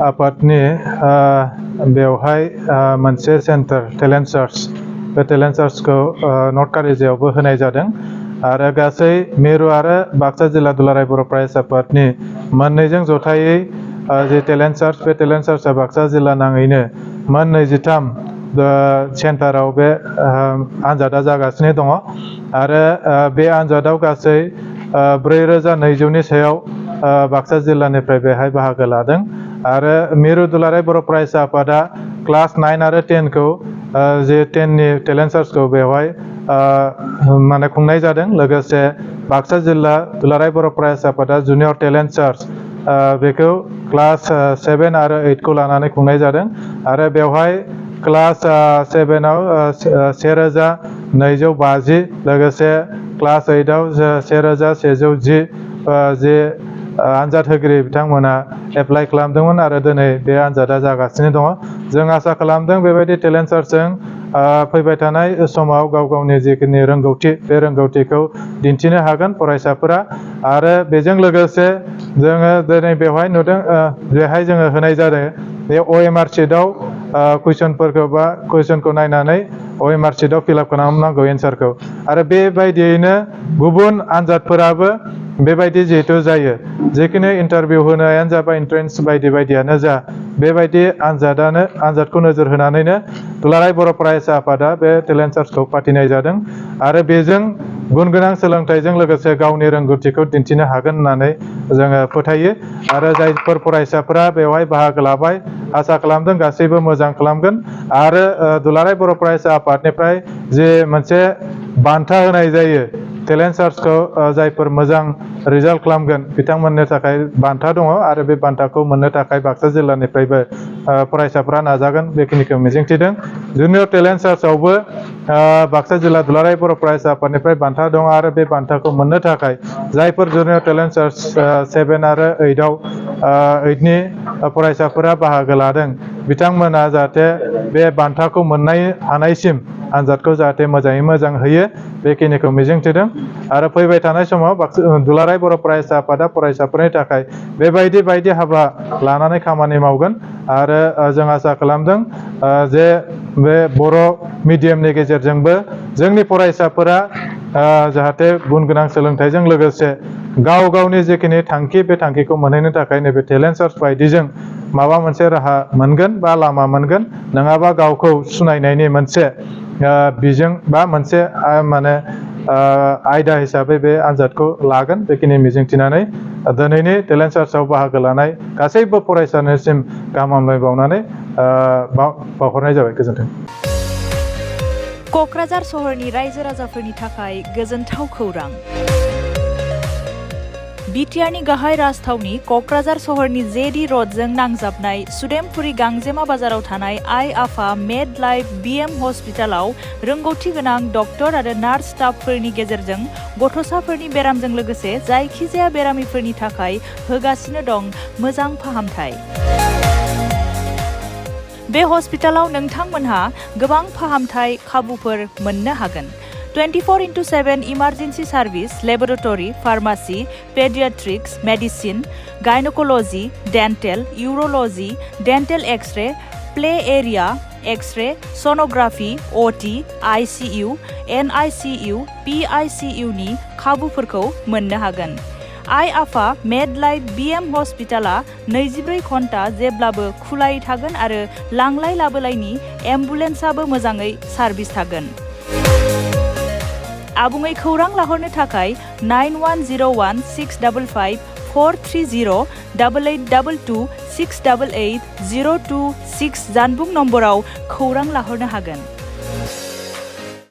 आफादनि बेवहाय मोनसे सेन्टार टेलेन्ट सार्च बे टेलेन्ट सार्चखौ नर्थ कारिजायावबो होनाय जादों आरो गासै मिरु आरो बाक्सा जिल्ला दुलाराय बर' फरायसा आफादनि मोननैजों जथायै जे टेलेन्ट सार्च बे टेलेन्ट सार्चआ बाक्सा जिल्ला नाङैनो मोन 23 सेन्टाराव बे आनजादा जागासिनो दङ आरो बे आनजादाव गासै 4200नि सायाव बाक्सा जिल्लानिफ्राय बेहाय बाहागो लादों आरो मिरु दुलाराय बर' फरायसा आफादा क्लास 9 आरो 10 खौ जे 10नि टेलेन्ट सार्चखौ बेवहाय माने खुंनाय जादों लोगोसे बाक्सा जिल्ला दुलाराय बर' फरायसा आफादा जुनियर टेलेन्ट सार्च बेखौ क्लास 7 आरो 8 खौ लानानै खुंनाय जादों आरो बेवहाय क्लास 7 आव 1250 लोगोसे क्लास 8 आव 1110 जे आनजाद होगिरि बिथांमोना एप्लाइ खालामदोंमोन आरो दिनै बे आनजादा जागासिनो दङ जों आसा खालामदों बेबायदि टेलेन्ट सार्चजों फैबाय थानाय समाव गाव गावनि जिखिनि रोंगौथि बे रोंगौथिखौ दिन्थिनो हागोन फरायसाफोरा आरो बेजों लोगोसे जोङो दिनै बेवहाय नुदों बेहाय जोङो होनाय जादों बे OMR शीटआव कुइसनफोरखौ बा कुइसनखौ नायनानै OMR शीटआव फिलआप खालामनांगौ एन्सारखौ आरो बेबायदियैनो गुबुन आनजादफोराबो बेबायदि जिहेतु जायो जिखिनि इन्टारभिउ होनायानो जा बा एन्ट्रेन्स बायदियानो जा बेबायदि आनजादखौ नोजोर होनानैनो दुलाराय बर' फरायसा आफादा बे टेलेन्ट सार्चखौ फाथिनाय जादों आरो बेजों गुन गोनां सोलोंथाइजों लोगोसे गावनि रोंगौथिखौ दिन्थिनो हागोन होननानै जोङो फोथायो आरो जायफोर फरायसाफोरा बेवहाय बाहागो लाबाय आसा खालामदों गासैबो मोजां खालामगोन आरो दुलाराय बर' फरायसा आफादनिफ्राय जे मोनसे बान्था होनाय जायो टेलेन्ट सार्चखौ जायफोर मोजां रिजाल्ट खालामगोन बिथांमोननि थाखाय बान्था दङ आरो बे बान्थाखौ मोननो थाखाय बाक्सा जिल्लानिफ्रायबो फरायसाफोरा नाजागोन बेखिनिखौ मिजिंथिदों जुनियर टेलेन्ट सार्चआवबो बाक्सा जिल्ला दुलाराय बर' फरायसा आफादनिफ्राय बान्था दङ आरो बे बान्थाखौ मोननो थाखाय जायफोर जुनियर टेलेन्ट सार्च 7 आरो 8आव 8नि फरायसाफोरा बाहागो लादों बिथांमोना जाहाथे बे बान्थाखौ मोननाय हानायसिम आनजादखौ जाहाथे मोजाङै मोजां होयो बेखिनिखौ मिजिंथिदों आरो फैबाय थानाय समाव दुलाराय बर' फरायसा आफादा फरायसाफोरनि थाखाय बेबायदि बायदि हाबा लानानै खामानि मावगोन आरो जों आसा खालामदों जे बे बर' मिडियामनि गेजेरजोंबो जोंनि फरायसाफोरा जाहाथे गुन गोनां सोलोंथाइजों लोगोसे गाव गावनि जिखिनि थांखि बे थांखिखौ मोनहैनो थाखाय नैबे टेलेन्ट सार्च बायदिजों माबा मोनसे राहा मोनगोन बा लामा मोनगोन नङाबा गावखौ सुनायनायनि मोनसे बिजों बा मोनसे माने आयदा हिसाबै बे आनजादखौ लागोन बेखिनि मिजिंथिनानै दिनैनि टेलेन्ट सार्चआव बाहागो लानाय गासैबो फरायसानिसिम गाहाम हामलाय बावनानै बावहरनाय जाबाय गोजोन्थों। क'क्राझार सहरनि रायजो राजाफोरनि थाखाय गोजोनथाव खौरां बिटिआरनि गाहाय राजथावनि क'क्राझार सहरनि जेडि रडजों नांजाबनाय सुदेमपुरी गांजेमा बाजाराव थानाय आइ आफा मेड लाइफ BM हस्पिटालाव रोंगौथि गोनां डक्टर आरो नार्स स्टाफफोरनि गेजेरजों गथ'साफोरनि बेरामजों लोगोसे जायखिजाया बेरामिफोरनि थाखाय होगासिनो दं मोजां फाहामथाय। बे हस्पिटालाव नोंथांमोनहा गोबां फाहामथाय खाबुफोर मोननो हागोन। 24/7 emergency service, laboratory, pharmacy, paediatrics, medicine, gynaecology, dental, urology, dental X-ray, play area, X-ray, sonography, OT, ICU, NICU, PICU नि खाबुफोरखौ मोननो हागोन। आइ आफा मेड लाइफ BM हस्पिटाला 24 घन्टा जेब्लाबो खुलायै थागोन आरो लांलाय लाबोलायनि एम्बुलेन्सआबो मोजाङै सार्भिस थागोन। आबुङै खौरां लाहरनो थाखाय 91016554308822688026 जानबुं नम्बराव खौरां लाहरनो हागोन।